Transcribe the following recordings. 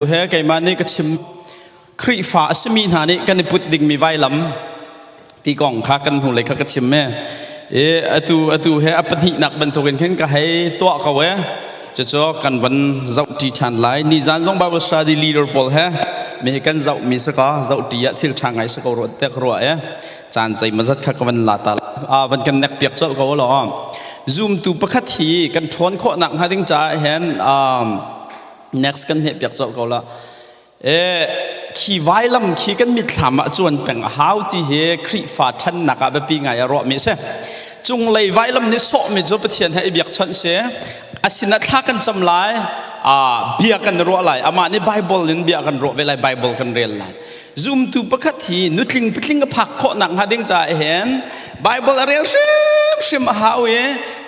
He keimah nih ka chim. Khrihfa a simi hna nih kan i put dingmi vailam ti kong kha kan hnulei kha ka chim e. E atu atu he a pahnihnak bantukin khin ka hei tuah ko e. Cucu kan van zoh ṭi ṭhan lai. Nizan zong Bible study leader pawl he mi hi kan zoh mi si ka zoh ṭi ah thil ṭha ngai si ko ruah te ka ruah e. Caan zeimawzat kha ka van la ta a van kan nek piak colh ko lo. Zoom tu pakhat hi kan ṭhawn khawhnak hnga ding caah hin next kan hmeh piak colh ko la. E khi vailam khi kan mitthlam ah cuan peng a hau ti hi Khrihfa ṭhannak ah biapi ngai a ruah mi si. Cunglei vailam nih sawh mi cu Pathian he i biakchawnh si. A sinah thla kan cam lai, bia kan ruah lai. Amah nih Bible in bia kan ruah ve lai, Bible kan rel lai. Zumtu pakhat hi nutling patling a phak khawh nak hnga ding caah hin Bible a rel hrimhrim a hau i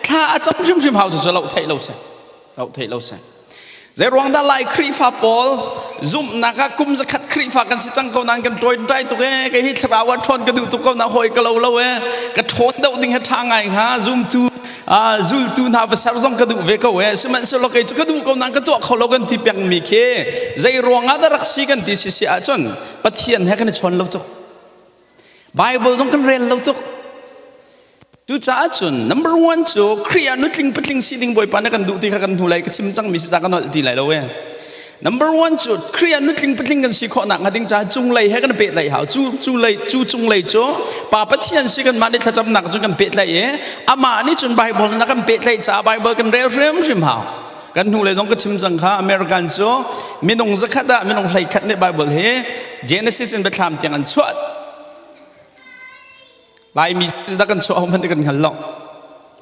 thla a cam hrimhrim hau cu lo theih lo si. Lo theih lo si. Zeiruang dah Lai Khrihfa pawl zumhnak ah kum zakhat Khrihfa kan si cang ko nain kan ṭawi tuk ee kei hi thlarau ah ṭhawn ka duh tuk ko na hawi ka lo lo ee ka ṭhawn deuh ding hi ṭha ngai hnga zumtu zultu hna va ser zong ka duh ve ko ee sihmanhsehlaw kei cu ka duh ko nain ka tuah kho lo kan ti peng mi khi zeiruang ah dah rak si kan ti si si ahcun Pathian he kan i chawn lo tuk. Bible zong kan rel lo tuk. Cucaah cun number one cu Khrih ah nutling patling si ding Bawipa na kan duh ti kha kan hnu lai ka chim cang mi si ta kan holh ti lai lo e. Number one cu Khrih ah nutling patling kan si khawh nak hnga ding caah cunglei he kan pehtlaih hau. Cu cu lei cu cunglei cu Pa Pathian si kan mah nih thlacamnak cu kan pehtlaih i amah nih cun Bible na kan pehtlaih caah Bible kan rel hrimhrim hau. Kan hnu lei zong ka chim cang kha American cu minung zakhat ah minung 11 nih Bible hi Genesis in Biathlam tiang an chuah. Laimi dah kan chuah hman kan hngal lo.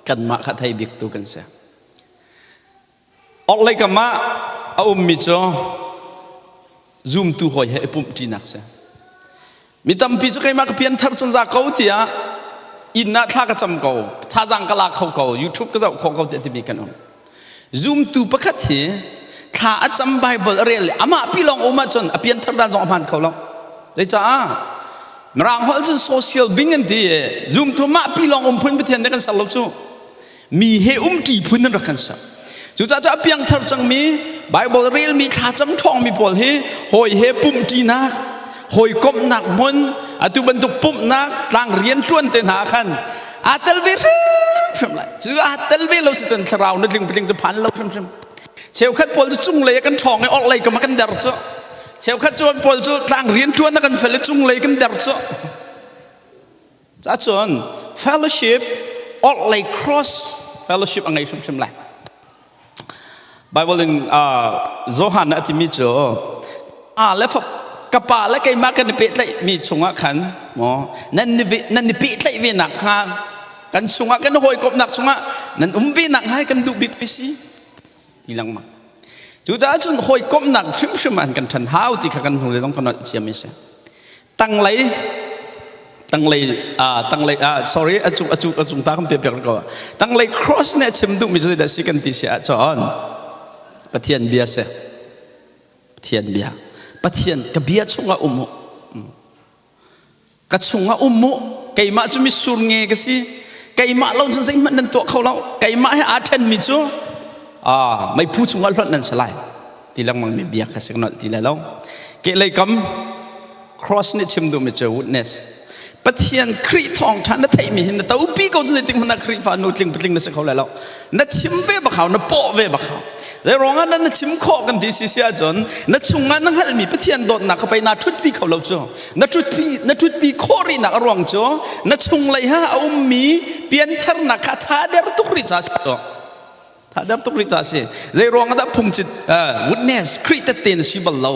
Kanmah kha thei bik tu kan si. Orhlei kam ah a ummi cu zumtu hawi he i pumh ṭinak si. Mi tampi cu keimah ka pianthar cun za ko tiah inn ah thla ka cam ko, thazaang ka la kho ko, YouTube ka zoh kho ko tiah timi kan um. Zumtu pakhat hi thla a cam Bible a rel le amah pi lawng um ahcun a pianthar dan zong a hmaan kho lo. Zeicah? Mirang holh cun social being an ti i zumtu mah pi lawng um phun Pathian nih kan ser lo cu. Mi he um ṭi phun an rak kan ser. Cucaah cu a piangthar cangmi Bible relmi thlacam ṭhawngmi pawl hi hawi he pumhṭinak, hawikomhnak hmun, atu bantuk pumhnak, tlang rian ṭuan te hna khan aa tel ve hrimhrim lai. Cu aa tel ve lo si cun thlarau na tling patling cu phan lo hrimhrim. Cheukhat pawl cu cunglei ah kan ṭhawng i orhlei kam ah kan der cu. Cheukhat cu pawl cu tlang rian ṭuan ah kan fel i cunglei kan der cu. Cacun fellowship orhlei cross fellowship a ngei hrimhrim lai. Bible in Johan a timi cu a le fap ka pa le keimah kan i pehtlaih mi chungah khan maw nan nan i pehtlaih ve nak hnga kan chungah kan hawikomhnak chungah nan um ve nak hnga kan duh bik mi si ti lengmang. Cucaah cun hawikomhnak hrimhrim an kan ṭhan hau ti kha kan hnu le zong kan nolh cia mi si. Tanglei tanglei tanglei sorry a cung a cung a cung ta kan pe piak ko. Tanglei cross nih a chim duh mi cu zeidah si kan ti si ahcun Pathian bia si. Pathian bia. Pathian ka bia chungah um u. Ka chungah um u. Keimah cu mitsur nge ka si. Keimah lo cun zeihmanh nan tuah kho lo. Keimah he aa ṭhenmi cu meiphu chungah hlonh nan si lai. Ti lengmang mi bia kha si ka nolh ti lai lo. Kehlei kam cross nih chim duhmi cu witness. Pathian Khrih thawngṭha na theihmi hi na topi ko cu zeitik hmanh ah Khrihfa nu tling patling na si kho lai lo. Na chim ve bak hau, na pawh ve bak hau. Zei ruangah na chim khawh kan ti si si ahcun na chungah na hngalhmi Pathian dawtnak kha pei naa ṭhutpi kho lo cu. Na ṭhutpi na ṭhutpi khawh rihnak a ruang cu na chunglei ha a ummi piantharnak kha tha der tuk rih ca si to. Tha der tuk rih ca si. Zei ruangah dah phungchit witness Khrih tette na si bal lo.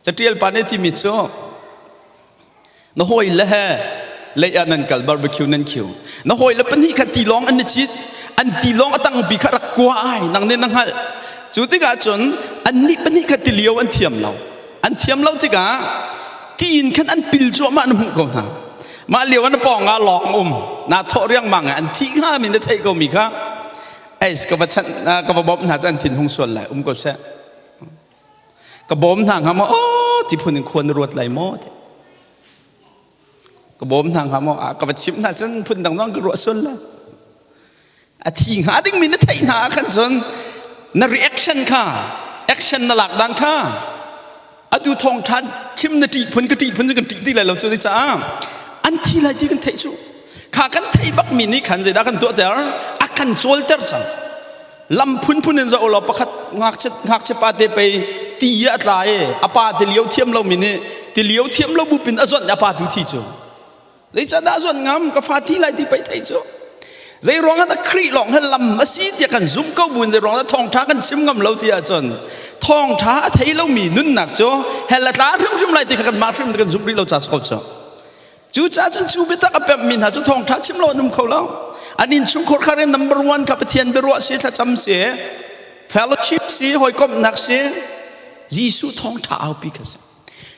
Catial pa nih timi cu na hawi le he lei ah nan kal barbecue nan khiu na hawi le pahnih kha tilawng an i cit an tilawng a tangpi kha rak kua ai nang nih na hngalh cu tikah cun annih pahnih kha tilio an thiam lo an thiam lo tikah tiin khan an pil cuahmah na hmuh ko hna mah lio an pawng ah lawng um naa thawh riangmang an thih hnga mi na theih ko mi kha eis ka va chanh ka va bawmh hna cu an thin hung sual lai um ko seh Ka bawm hna hnga maw? Aw ti phun in khua na ruat lai maw? Ti. Ka bawm hna hnga maw? Ka va chimh hna cun phun dang zong ka ruah sual lai. A thi hnga dingmi na theih hna ah khan cun na reaction kha Action na lak dan kha. Atu thawng ṭhan chim na ṭih phun ka ṭih phun kan ṭih ti lai lo cu caah an thi lai ti kan theih cu. Kha kan theih bak mi nih khan zeidah kan tuahter? A kan cawlter cang. Lam phunphun in zoh law pakhat ngakchia ngakchia pa te pei ti a tla i a pa ti lio thiam lo mi nih ti lio thiam lo bu pin a zawnh a pa tu thi cu. Zeicahdah zuan ngam ka fa thi lai ti pei thei cu. Zei ruang ah dah Khrih lawng hi lam a si tiah kan zumh ko buin zei ruang dah thawngṭha kan chim ngam lo ti ahcun thawngṭha a thei lomi nunnak cu hell a tla hrimhrim lai ti kha kanmah hrim kan zumh rih lo ca si ko cu. Cucaah cun cu biatak a pemhmi hna cu thawngṭha chim lo an um kho lo. An innchungkhar kha rian number one kha Pathian biaruah si, thlacam si, fellowship si, hawikomhnak si, Jesuh thawngṭha aupi kha si.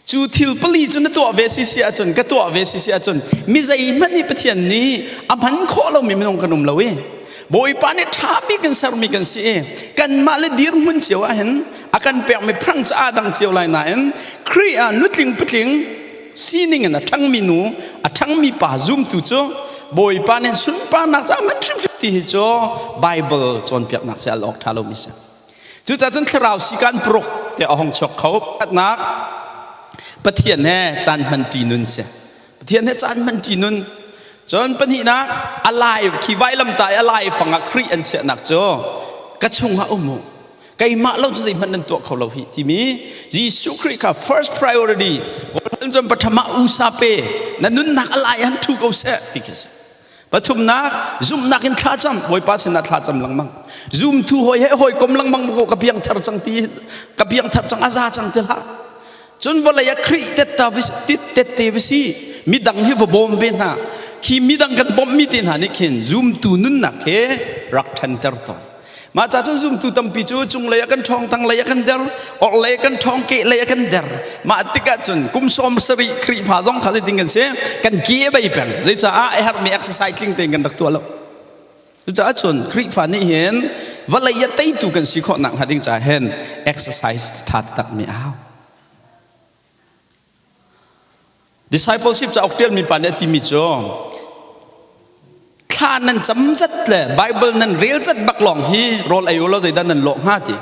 Cu thil pali cu na tuah ve si si ahcun ka tuah ve si si ahcun mi zeihmanh nih Pathian nih a hman khawh lomi minung kan um lo i Bawipa nih ṭha bik in sermi kan si i kanmah le dirhmun cio ahhin a kan pekmi phrang cu aa dang cio lai nain Khrih ah nutling patling sining in a ṭhangmi nu a ṭhangmi pa zumtu cu Bawipa nih sunparnak ca hman hrimhrim ti hi cu Bible cawnpiaknak si al awk ṭha lomi si. Cucaah cun thlarau sikan paruk te a hong chuak kho. Pakhatnak Pathian he caan hman ṭi nun si. Pathian he caan hman ṭi nun. Cun pahnihnak a lai khi vailamtah i a lai fangah Khrih an chiahnak cu ka chungah um u. Keimah lo cu zeihmanh nan tuah kho lo hi timi Jesuh Khrih kha first priority Kawlholh cun pathama usa pe na nunnak a lai han ṭhu ko seh ti khi si. Pathumnak, zumhnak in thlacam, Bawipa sinah thlacam lengmang. Zumtu hawi he hawikom lengmang ko ka piang thar cang ti ka piang thar cang aza cang ti hlah. Cun vawlei ah Khrih tetta tette va si midang hi va bawm ve hna. Khi midang kan bawmhmi te hna nih khin zumtu nunnak he rak ṭhanter tawn. Mah ca cun zumtu tampi cu cunglei ah kan ṭhawng, tanglei ah kan der, orhlei ah kan ṭhawng, kehlei ah kan der. Mah tikah cun kum 70 Khrihfa zong kha zeitin kan si? Kan ke a bei peng. Zeicaah a herhmi exercise tling tein kan rak tuah lo. Cucaah cun Khrihfa nih hin vawlei ah teitu kan si khawh nakhnga ding caah hin exercise ṭha takmi a hau. Discipleship cauk ṭialmi pa nih a timi cu thla nan cam zat le Bible nan rel zat bak lawng hi rawl ei u law zeidah nan lawh hnga ti.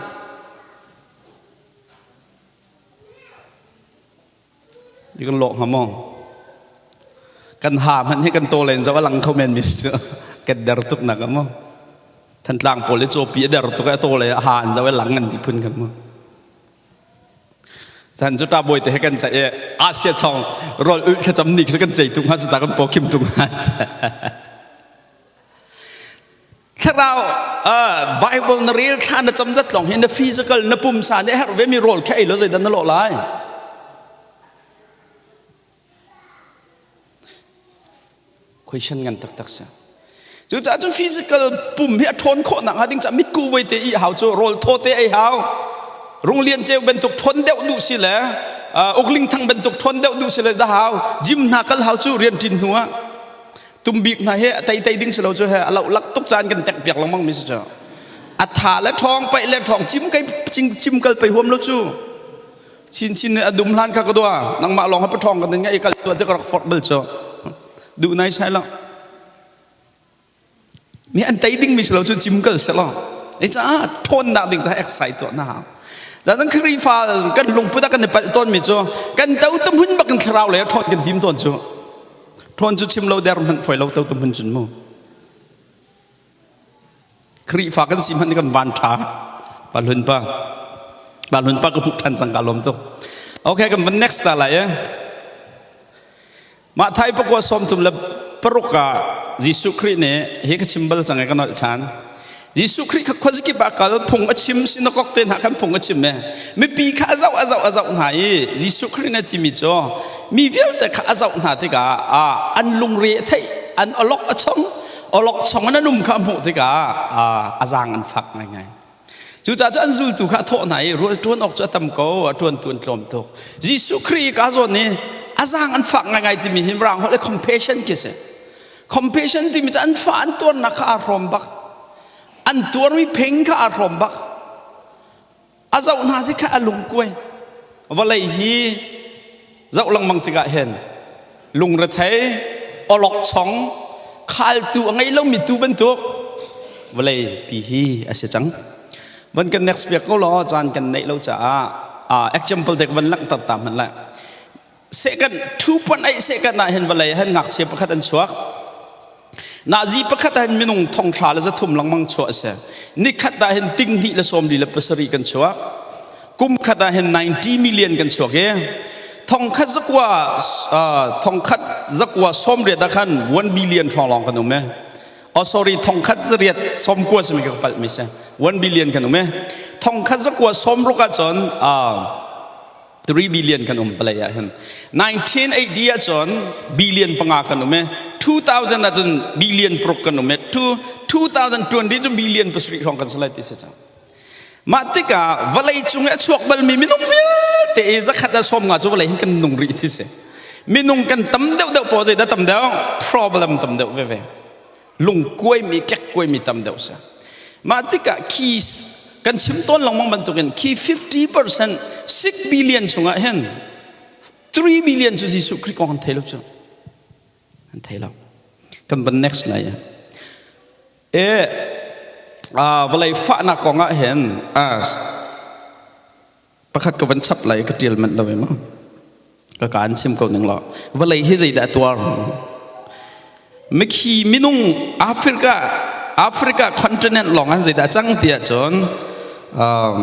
Ti kan lawh hnga maw? Kan ha hmanh hi kan taw len zoh a lang kho men mis cu kan der tuk nak a maw? Thantlang pawl i cawpi a der tuk i a taw le a ha an zoh i lang an ti phun khan maw? Chan cu ṭabawi te he kan ceih i Asia thawng rawl ulh thlacam ni khi kan ceih tuk hnga cu ta kan paw khim tuk hnga. Thlarau Bible na rel thla na cam zat lawng hi na physical na pumsa nih herh ve mi rawl kha ei lo zeidah na lawh lai. Question ngan taktak si. Cucaah cun physical pum hi a ṭhawn khawh nakhnga ding caah mitku voi te i hau cu rawl thaw te ei hau. Runglian ceu bantuk ṭhawn deuh duh si le ukling thang bantuk ṭhawn deuh duh si le dah hau. Gym hna kal hau cu rian ṭin hnu ah tumbik hna he a tei tei ding si lo cu he a loh lak tuk caan kan tek piak lengmang mi si cu. A tha le ṭhawng paih le ṭhawng cim kai cim kal pei huam lo cu. Chinchin nih a dum hlan kha ka dua nangmah lawng ha pathawng kan ngai kal tuah te ka rak forh bal cu duh nai sai lo mi an tei ding mi si lo cu cim kal se lo ei caah thawn nak ding caah exercise tuah na hau Zadan Khrihfa kan lungput ah kan i palh tawn mi cu kan to tum hun bak in thlarau le thawn kan tim tawn cu thawn cu chim lo der hmanh foi lo to tum hun cun mu Khrihfa kan si hmanh kan van ṭha. Pa hlun pa. Pa hlun pa ka hmuh ṭhan cang ka lawm tuk. Okay, kan van next ta lai eh. Mah thai pakua 36 ah Jesuh Khrih nih hi ka chim bal cang e ka nolh ṭhan. Jesuh Khrih kha khuazakip ah kal phung a chim sinagog te hna khan phung a chim e. Mipi kha a zoh a zoh a zoh hna i Jesuh Khrih nih a timi cu mi vialte kha a zoh hna tikah ah an lungre a theih an awlok a chong awlokchong in an um kha a hmuh tikah a zaang an fak ngaingai. Cucaah cu an zultu kha a thawh hna i rual ṭuan awk cu a tam ko, a ṭuantu an tlawm tuk. Jesuh Khrih ka zawn i a zaang an fak ngaingai timi hi Mirang holh i compassion khi si. Compassion timi cu an fa an tuarnak kha aa hrawm bak. An tuarmi pheng kha aa hrawm bak. A zoh hna ti kha a lungkuai. Vawlei hi zoh lengmang tikah hin lungrethei, awlokchong, khaltu a ngei lomi tuu bantuk vawlei pi hi a si cang. Van kan next piak ko law caan kan neih lo caah example te van langhter ta hmanh lai. Second 2.8 second ah hin vawlei han ngakchia pakhat an chuak. Nazi pakhat ah hin minung thong thla le zathum lengmang chuah a si. Nikhat ah hin ting hnih le sawm li le pasarih kan chuak. Kum khat ah hin 90 million kan chuak i thongkhat zakua thongkhat zakua sawm riat ah khan 1 billion hrawng lawng kan um e. Oh sorry thongkhat zariat sawm kua simi ka palh mi si. 1 billion kan um e. Thongkhat zakua sawm ruk ah cun 3 billion kan um vawlei ah hin 1980 ah cun billion panga kan um e 2000 ah cun billion paruk kan um e 2020 cu billion pasarih hrawng kan si lai ti si cang mah tikah vawlei cung i a chuak balmi minung vialte i zakhat ah sawm nga cu vawlei hin kan nung rih ti si minung kan tam deuh deuh paw zeidah tam deuh problem tam deuh veve lungkuaimi kekkuaimi tam deuh si mah tikah khi kan chim tawn lengmang bantukin khi 50% 6 billion chungah hin 3 billion cu Jesuh Khrih kong an thei lo cu an thei lo kan van next lai e vawlei fahnak kong ah hin pakhat ka van chap lai ka tial manh lo ma ka kaan chim ko ning law vawlei hi zeidah tuar mikhi minung Africa Africa continent lawng an zeidah cang ti ahcun um,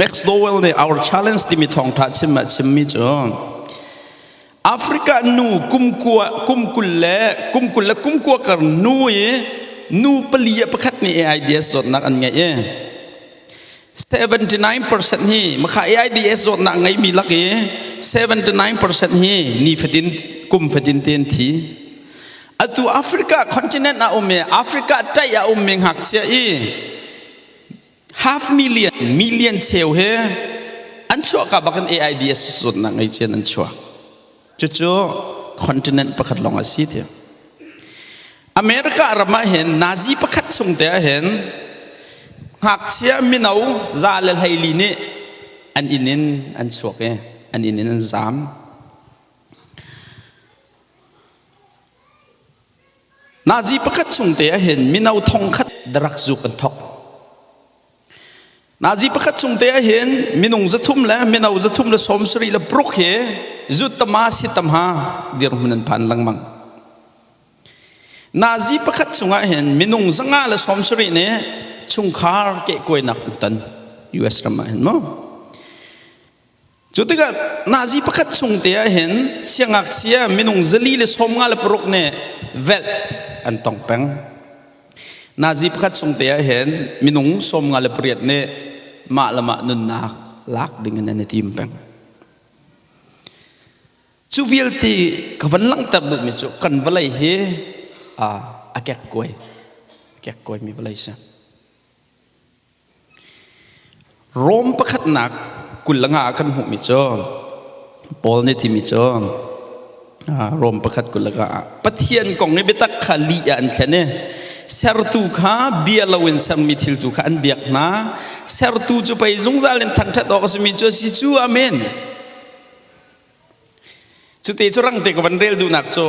Max Dowell nih our challenge timi thawngtha chim ah chimmi cu Africa nu kum kua kum kul le kum kul le kum kua kar nu i nu pali ah pakhat nih AIDS zawtnak an ngeih i 79% hi makha AIDS zawtnak ngeimi lak i 79% hi nifatin kum fatin te an thi. Atu Africa continent ah um i Africa ṭaih ah ummi ngakchia i half million million cheu he an chuah ka bakin AIDS zawtnak ngei cian an chuak. Cucu continent pakhat lawng a si ti. America ram ah hin Nazi pakhat chung te ah hin ngakchia mino za le hleili nih an inn in an chuak i an inn in an zaam. Nazi pakhat chung te ah hin mino thongkhat drug zuk an thok. Nazi pakhat chung te ah hin minung zathum le mino zathum le sawm sarih le paruk hi zut tama si tamha dirhmun an phan lengmang. Nazi pakhat chungah hin minung zanga le sawm sarih nih chungkhar kehkuainak an ton US ram ah hin mu. Cu tikah nazi pakhat chung te ah hin siangngakchia minung zali le sawm nga le paruk nih velh an tong peng. Nazi pakhat chung te ah hin minung sawm nga le pariat nih mah le mah nunnak lak ding in an i tim peng. Cu vialte ka van langhter duhmi cu kan vawlei hi a kekkuai, kekkuaimi vawlei si. Rom pakhatnak 20 le nga ah kan hmuhmi cu Paul nih timi cu Rom pakhat 20 le nga ah Pathian kong i biatak kha lih ah an thlen i sertu kha bia loin sermi thil tu kha an biak hna sertu cu pei zungzal in thangṭhat awk a simi cu a si cu amen Cute cu rangte ka van rel duhnak cu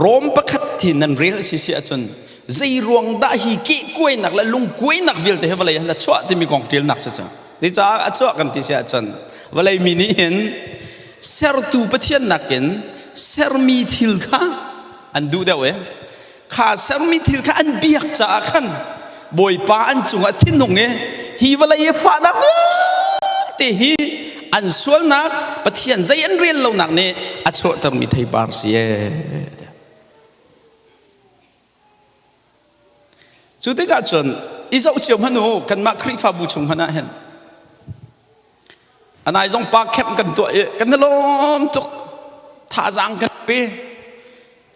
Rom pakhat thi nan rel si si ahcun zei ruang dah hi kehkuainak le lungkuainak vialte hi vawlei han a chuah timi kong ṭialnak si cu. Zeicah a chuah kan ti si ahcun vawlei mi nih hin sertu Pathian nakin sermi thil kha an duh deuh i kha sermi thil kha an biak caah khan Bawipa an cungah thinhung i hi vawlei i fahnak vialte hi an sualnak Pathian zei an rel lonak nih a chuahtermi theipar si ee. Cu tikah cun i zoh cio hmanh u kanmah Khrihfabu chung hmanh ah hin Anai zong pa camp kan tuah i kan i lawm tuk thazaang kan pe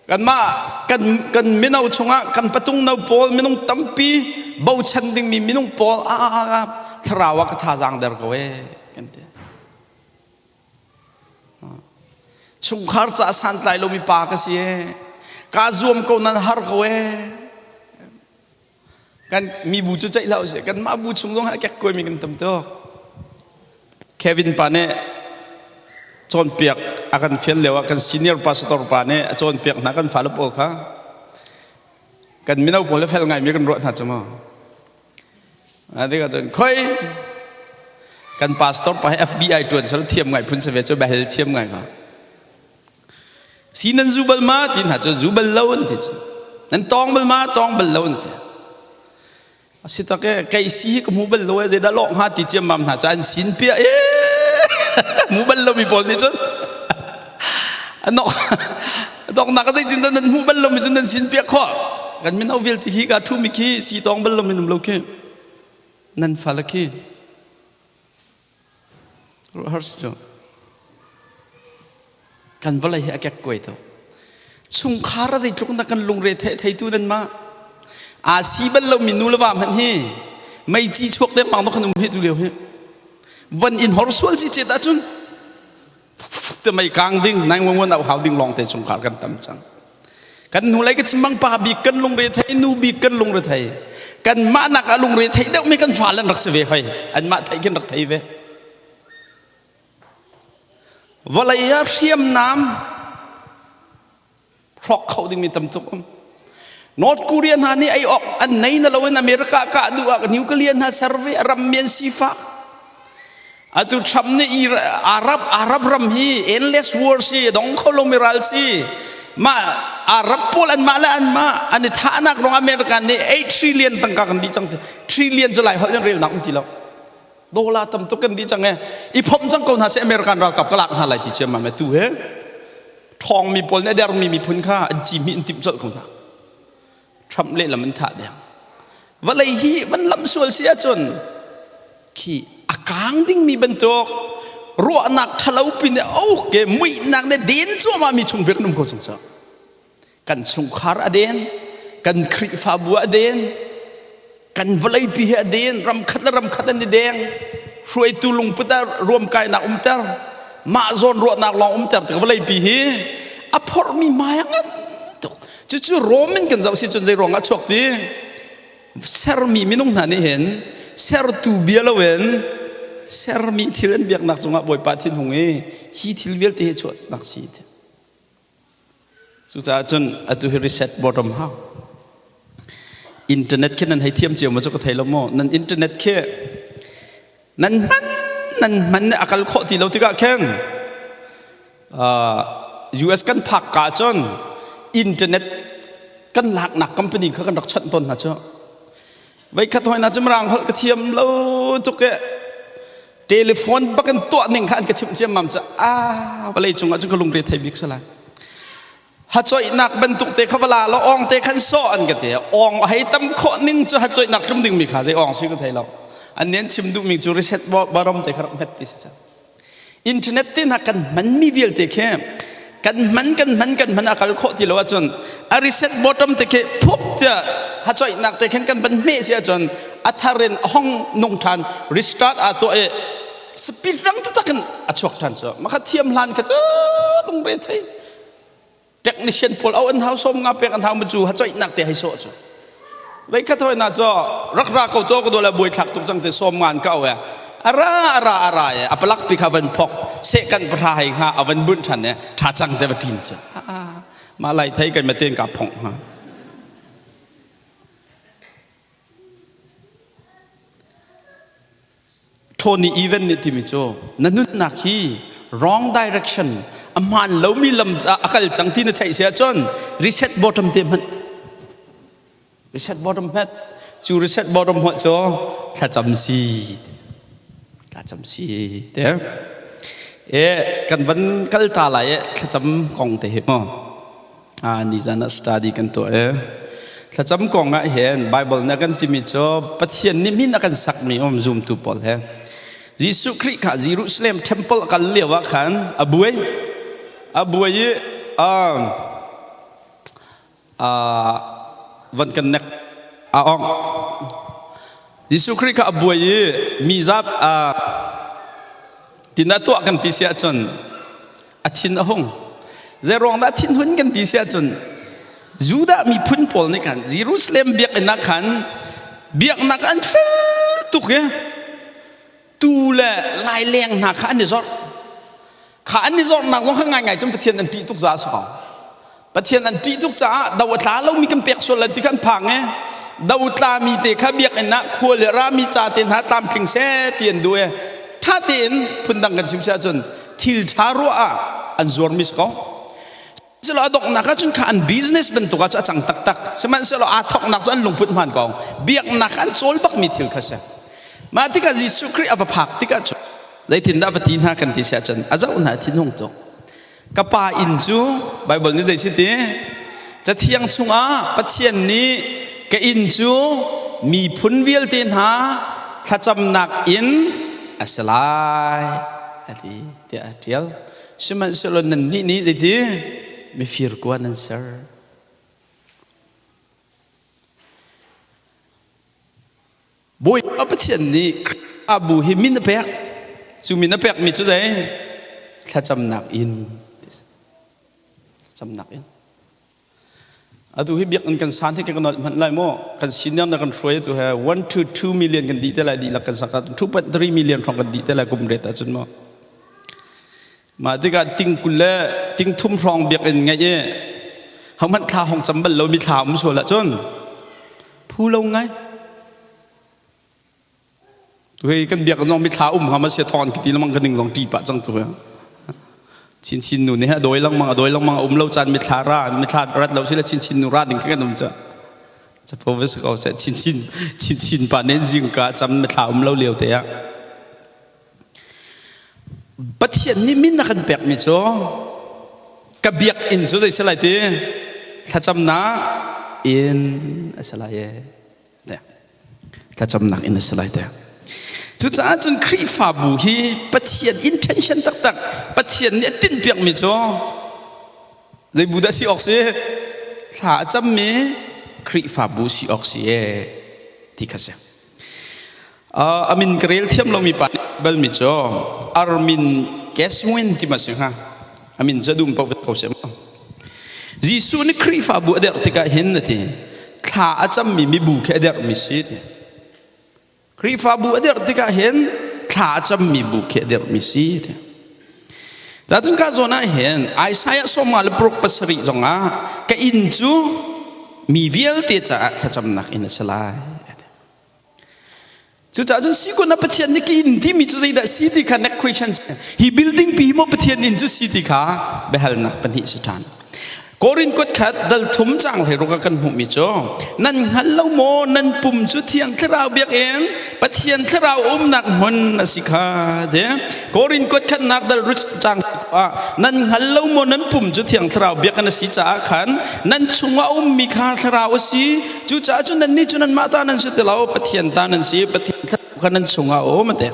kanmah kan kan mino chungah kan patung no pawl minung tampi bochan dingmi minung pawl a a thlarau ah ka thazaang der ko e kan ti chungkhar ca santlai lomi pa ka si e ka zuam ko nan har ko e Kan mi bu cu ceih hlah usih. Kanmah bu chung zong ah kekkuaimi kan tam tuk. Kevin pa nih cawnpiak a kan fial lio ah kan senior pastor pa nih a cawnpiak hna kan fale pawl kha kan mino pawl le fel ngaimi kan ruah hna cu mu. Tikah cun khoi kan pastor pa hi FBI ṭuan sal thiam ngai phun si ve cu bia thiam ngai ko. Si nan zu bal ma ti hna cu zu bal lo an ti cu. Nan tawng bal ma tawng bal lo an ti. A si tak e kei si hi ka hmu bal lo e zeidah lawh hnga ti ciammam hna cu an sin pia e hmu bal lo mi pawl nih cun an dok nak zeitin dah nan hmu bal lo mi cun nan sin pia khawh kan mino vialte hi ka thu mi khi si tawng bal lo mi num lo khi nan fal khi har si cu kan vawlei hi a kek kuai to chungkhar a zeitluk na kan lungre the theitu nan ma aa si bal lo mi nu le va hmanh hi meici chuak dengmang no kan um he tu lio hi van in hor sual ci chet ahcun te mei kang ding 911 au hau ding lawng te chungkhar kan tam cang kan hnu lei ka chim bang pa bik kan lungre thei nu bik kan lungre thei kan mah nak a lungre thei deuh mi kan fa lan rak si ve hoi an mah thei khin rak thei ve Vawlei ah hriamnam hrawk kho dingmi tam tuk um. North Korea hna nih ei awk an nei na loin America kah duh ah nuclear hna ser ve ram mi an sifak. Atu Trump nih Arab Arab ram hi endless war si dong kho lomi ral si. Mah Arab pawl an mah le an mah an i thahnak rong America nih 8 trillion tangka kan dih cang trillion cu lai holh in relnak um ti lo. Dollar tam tuk kan dih cang e i phomh cang ko hna seh American ralkap ka lak hna lai ti ciammam e tu he ṭhawngmi pawl nih a dermi miphun kha an ci hmih an timh colh ko hna Trump lehlam an thah deng vawlei hi van lam sual si ahcun khi a kang dingmi bantuk ruahnak ṭhalo pin e ok muihnak ne den cuahmah mi chung bik num ko chung cu kan chungkhar a den kan Khrihfabu a den kan vawleipi hi a den ramkhat le ramkhat an i deng hruaitu lungput ah ruamkainak umter mah zawn ruahnak lawng umter tik vawleipi hi a phorhmi hmai a ngan tuk cucu Rom in kan zoh si cun zei ruangah chuak ti sermi minung hna nih hin sertu bia loin sermi thil an biaknak cungah Bawipa thinhung i hi thil vialte hi chuahnak si Cucaah cun atu hi reset bottom hau. Internet khi nan hei thiam cio ma cu ka thei lo maw? Nan internet khi nan hman nan hman a kal khawh ti lo tikah khin US kan phak ka cun internet kan laknak company kha kan rak chawnh tawn hna cu. Veikhat hoi na cu mirang holh ka thiam lo tuk e telephone bak in tuah ning kha an ka chimh ciammam cu ah vawlei cungah cun ka lungre thei bik salai hacoihnak bantuk te kha vala la ong te khan sawh an ka ti ong a hei tam khawh ning cu hacoihnak tlum ding mi kha zei ong si ka thei lo an nen chim duh mi cu reset barom te kha rak hmet ti si cang Internet te hna kan hmanmi vialte khi kan hman kan hman kan hman a kal khawh ti lo ahcun a reset bottom te khi phuk tiah hacoihnak te khin kan van hmeh si ahcun a thar in a hong nung ṭhan restart aa tuah i speed rang taktak in a chuak ṭhan cu makha thiam hlan kha cu lungre thei technician pawl au an hau som nga pek an hau ma cu hacoihnak te hei sawh cu veikhat hoi na cho rak ra ko to ko dole buai thlak tuk chang te som ngan ka e ara ara ara e apalak pi kha van phok se kan pra hei nga avan bun than e tha chang te va tin cha ma lai thei kan ma ten ka phong ha Tony Evans nih timi cu na nunnak hi wrong direction a hmaan lomi lam a kal cang ti na theih si ahcun reset bottom te hmanh reset bottom hmet cu reset bottom hmuh cu thlacam si thlacam si te e kan van kal ta lai e thlacam kong te hi mu Nizan ah study kan tuah i thlacam kong ah hin Bible nih a kan timi cu Pathian nih min a kan sakmi um zumtu pawl he Jesuh Khrih kha Jerusalem temple a kal lio ah khan a buai a buai i van kan nek a ong Jesuh Khrih kha a buai i mi zap tin a tuah kan ti si ahcun a thin a hung zei ruang dah thinhun kan ti si ahcun Judah miphun pawl nih khan Jerusalem biakinn ah khan biaknak an fel tuk i tu le laileng hna kha an i zorh kha an i zorhnak zong kha ngaingai cun Pathian an ṭih tuk caah a si ko Pathian an ṭih tuk caah do a tla lomi kan pek sual lai ti kha an phang i. Dotlami te kha biakinn ah khua le rami ca te hna tlamtling seh ti an duh i ṭha tein phundang kan chim si ahcun thil ṭha ruah ah an zuarmi si ko. Sihmanhsehlaw a donghnak ah cun kha an business bantuk ah cu a cang taktak. Sihmanhsehlaw aa thawknak cu an lungput hmaan ko. Biaknak an cawl bakmi thil kha si. Mah tikah Jesuh Khrih a va phak tikah cun zeitindah va ti hna kan ti si ahcun a zoh hna thinhung tuk. Ka pa inn cu Baibal nih zei si ti? Cathiang chungah Pathian nih ka inn cu miphun vialte hna thlacamnak inn a si lai a ti tiah a ṭial. Sihmanhsehlaw nannih nih zeiti mifir kua nan ser. Bawipa Pathian nih Khrihfabu hi min a pek. Cu min a pekmi cu zei? Thlacamnak inn. Thlacamnak inn. Atu hi biakinn kan san hi kan nolh hmanh lai maw? Kan senior na kan hruai tu he 1 to 2 million kan dih te lai dihlak kan sak 2.3 million hrawng kan dih te lai kum ret ahcun maw? Mah tikah ting kul le ting thum hrawng biakinn ngeih i hohmanh thla hong cam bal lomi thla um sual ahcun phu lo ngai. Tuhi kan biakinn zong mithla um hnga ma sia thawng an ti lengmang ka ning zong ṭi pah cang tu Chinchin nu nih a dawi lengmang a dawi lengmang a um lo caan mithla ra mithla rat lo sila chinchin nu ra ding kan um ca capo va si ko seh chinchin chinchin pa nen zingka cam mithla um lo lio te ah Pathian nih min a kan pekmi cu ka biakinn cu zei si lai ti thlacamnak inn a si lai e Thlacamnak in a si lai te. Cucaah cun Khrihfabu hi Pathian intention taktak Pathian nih a tinhpiakmi cu zei bu dah si awk si? Thla a cammi Khrihfabu si awk si e ti kha si. A min ka rel thiam lomi pa balmi cu Armin Keswin ti ma si hnga? A min cu a dum paoh ko si ma? Jesuh nih Khrihfabu a derh tikah hin a ti thla a cammi mibu khi a derhmi si ti. Khrihfabu a derh tikah hin thla a cammi bu khi a derhmi si ti. Cacun ka zawn ah hin Isaiah sawma le paruk pasarih zongah ka inn cu mi vialte caah thlacamnak inn a si lai. Cucaah cun sikun ah Pathian nih ka inn timi cu zeidah si ti kha next question hi building pi hi maw Pathian inn cu si ti kha biahalnak pahnih si ṭhan. Korin kuat khat dal thum cang hlei ruk ah kan hmuhmi cu nan hngal lo maw nan pum cu thiang thlarau biakinn Pathian thlarau umnak hmun a si kha ti Korin kuat khatnak dal rut cang ah nan hngal lo maw nan pum cu thiang thlarau biakinn a si caah khan nan chungah ummi kha thlarau a si Cucaah cun nannih cu nanmah ta nan si ti lo, Pathian ta nan si, Pathian thlarau kha nan chungah a um a ti.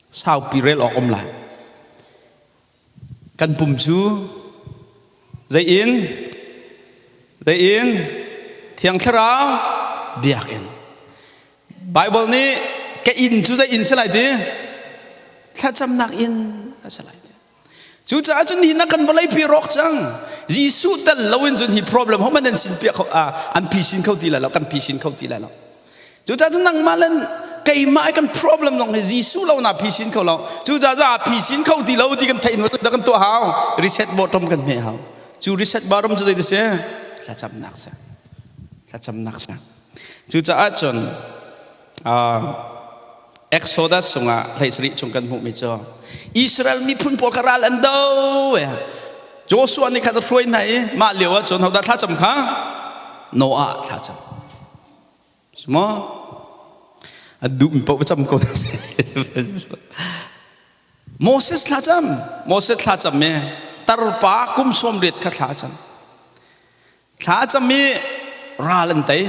Saupi rel awk um lai. Kan pum cu zei in zei in Thiang Thlarau biakinn. Bible nih ka inn cu zei inn si lai ti? Thlacamnak inn a si lai ti. Cucaah cun hi na kan vawleipi rawk cang. Jesuh tel loin cun hi problem ho man an sin piak kho an phisin kho ti lai lo kan phisin kho ti lai lo. Cucaah cun nangmah le keimah kan problem zong hi Jesuh lo na phisin kho lo. Cucaah cun a phisin kho ti lo ti kan theih hnu da kan tuah hau. Reset button kan hmeh hau. Cu reset button cu zei ti si? Thlacamnak si. Thlacamnak si. Cucaah cun Exodus chungah hleisarih chung kan hmuhmi cu Israel miphun pawl kha ral an do. Joshua nih khan a hruai hna i mah lio ah cun hodah thlacam kha Noah thlacam. Maw? A duhmi paoh va cam ko Moses thlacam. Moses thlacam i tarpa kum sawm riat kha thlacam. Thla a cam i ral an tei.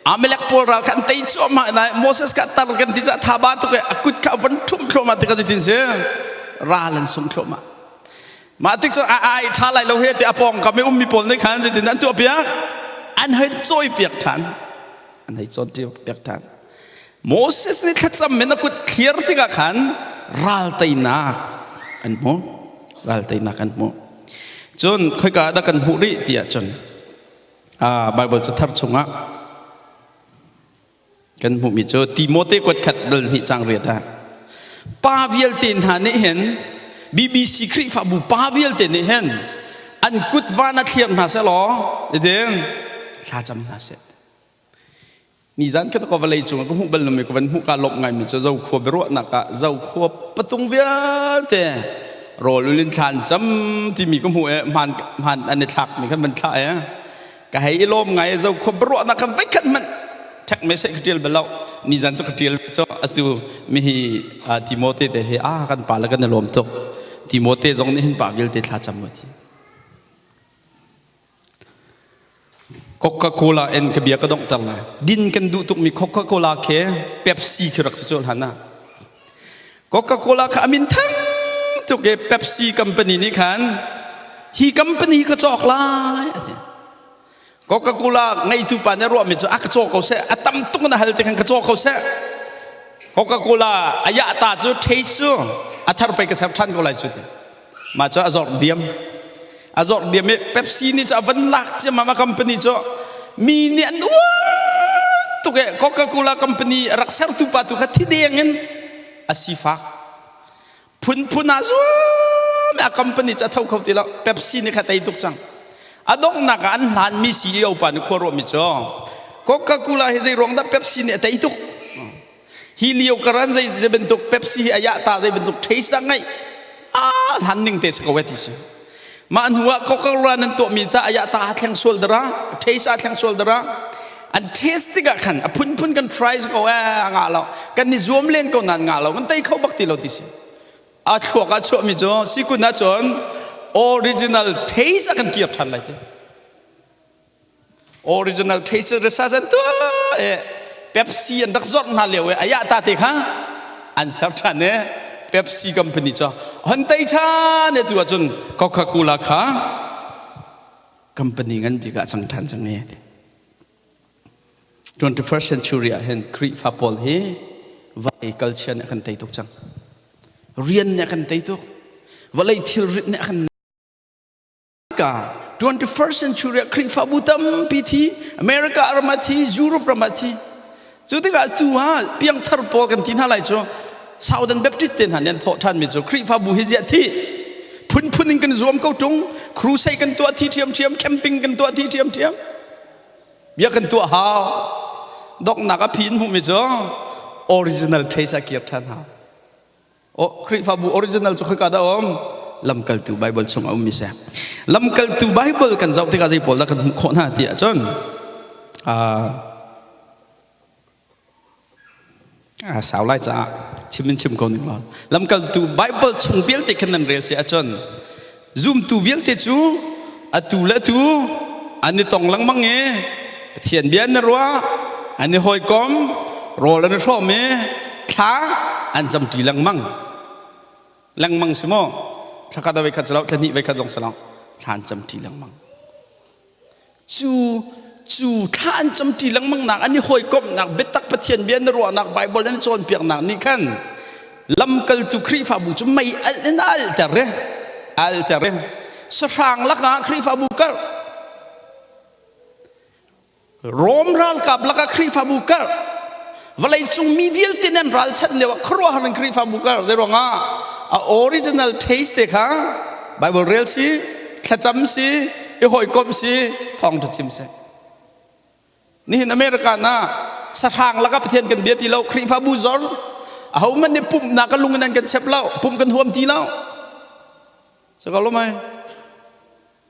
Amalek pawl ral kha an tei cuahmah nain Moses kha tar kan ti caah thaba tuk i a kut kha a von ṭhumh thluahmah tikah zeitin si ral an sung thluahmah. Mah tik cu a ai ṭha lai lo he ti a pawngkam i ummi pawl nih khan zeitin an tuah piak? An hei cawi piak ṭhan. An hei cawn piak ṭhan. Moses nih thlacam in a kut thlir tikah khan ral teinak an hmu. Ral teinak an hmu. Cun khoika ah dah kan hmuh rih ti ahcun Baibal cathar chungah kan hmuhmi cu Timote kuat khat dal hnih cang riat ah pa vialte hna nih hin BBC Khrihfabu pa vialte nih hin an kut van a thlir hna seh law itin Thlacam hna seh. Nizan khat ko vawlei cung ah ka hmuh bal lomi ka van hmuh ka lawmh ngaimi cu Zokhua biaruahnak ah Zokhua patung vialte rawl ul in thla an cam timi ka hmuh i hmaan hmaan an i thlakmi khan van thlah i ka hei i lawm ngai i Zokhua biaruahnak khan voikhat hmanh ṭhek message ka ṭial bal lo. Nizan cu ka ṭial cu atu mihi Timote te hi a kan pa le kan i lawm tuk. Timote zong nih hin pa vialte thla cam u ti. Coca-Cola in ka bia ka donghter lai. Din kan duh tukmi Coca-Cola khi Pepsi khi rak si cu hlan ah. Coca-Cola kha a min thang tuk i Pepsi company nih khan hi company hi ka cawk lai a ti. Coca-Cola ngeitu pa nih a ruahmi cu a ka caw ko seh, a tam tuk na hal ti khan ka caw ko seh. Coca-Cola a yah ta cu taste cu a thar pei ka ser ṭhan ko lai cu ti. Mah cu a zorh diam. A zorh diam i Pepsi nih cu a van lak ciammam a company cu mi nih an uar tuk i Coca-Cola company a rak sertu pa tu kha thi deng in a sifak. Phunphun ah zuam a company cu a tho kho ti lo. Pepsi nih kha tei tuk cang. A donghnak ah an hlanmi CEO pa nih khua ruahmi cu Coca-Cola hi zei ruang dah Pepsi nih a tei tuk? Hi lio karan zei zei bantuk Pepsi hi aya ta zei bantuk taste dah ngeih a hlan ning te si ko ti si. Mah hnu ah Coca-Cola nan tuahmi ta aya ta a thleng sual dara taste a thleng sual dara an taste tikah khan a phunphun kan try ko eh a ngah lo kan ni zuam len ko nan ngah lo kan tei kho bak ti lo ti si. A thluak ah chuahmi cu sikun ah cun original taste a kan kir than lai ti. Original taste research an tuah e Pepsi an rak zorh hna lio e aya ta te kha an ser than e Pepsi company cu hon tei than e tu ahcun Coca-Cola kha company ngan bik ah cang than cang e. 21st century ah hin Khrihfa pawl hi vai culture nih a kan tei tuk cang. Rian nih a kan tei tuk. Vawlei thilrit nih a kan ka 21st century ah Khrihfabu tampi thi America ram ah thi Europe ram ah thi. Cu tikah cu ah piangthar pawl kan ti hna lai cu Southern Baptist te hna nih an thawh ṭhanmi cu Khrihfabu hi ziah thi phunphun in kan zuam ko ṭung, crusade kan tuah thi ṭhiamṭhiam, camping kan tuah thi ṭhiamṭhiam, bia kan tuah hau. Doknak a phi in hmuhmi cu original taste ah kir ṭhan hau. Oh, Khrihfabu original cu khoika dah um? Lamkaltu Bible chung a ummi si. Lamkaltu Bible kan zoh tikah zei pawl dah kan hmuh khawh hna ti ahcun a sau lai caah chim in chim ko ning law. Lamkaltu Bible chung vialte khan nan rel si ahcun zumtu vialte cu atu le atu an i tong lengmang i Pathian bia an i ruah, an i hawikom, rawl an i hrawm i thla an camṭi lengmang. Lengmang si maw? Thla khat ah voikhat si lo, thla hnih voikhat zong si lo, thla an camṭi lengmang. Cu cu thla an camṭi lengmang nak, an i hawikomhnak, biatak Pathian bia an i ruahnak, Bible an i cawnpiaknak nih khan lamkaltu Khrihfabu cu mei alh in a alhter i alhter i sahrang lakah Khrihfabu karh, Rom ralkap lakah Khrihfabu karh, vawleicung mi vialte nih an ralchanh lio ah khuaruahhar in Khrihfabu karh. Zei ruangah? A original taste te kha Bible rel si, thlacam si, i hawikomh si, thawngṭha chim si. Nihin America na sahrang lakah Pathian kan bia ti lo, Khrihfabu zor, ahohmanh nih pumhnak ka lung in an kan chep lo, pumh kan huam ti lo. Saka lo mai.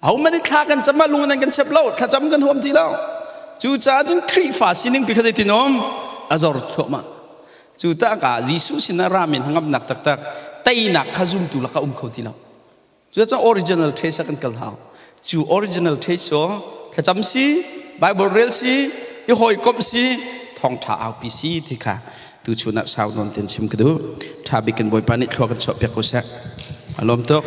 Ahohmanh nih thla kan cam ah lung in an kan chep lo, thlacam kan huam ti lo. Cucaah cun Khrihfa sining pi kha zeitin um? A zor thluahmah. Cu tak ah Jesuh sinah rami hnangamnak taktak teinak kha zumtu lakah um kho ti lo. Cucaah original taste ah kan kal hau. Cu original taste cu thlacam si, Bible rel si, i hawikomh si, thawngṭha aupi si ti kha tuchun ah sau nawn ten chim ka duh. Ṭha bik in Bawipa nih thlua kan chuahpiak ko seh. A lawm tuk.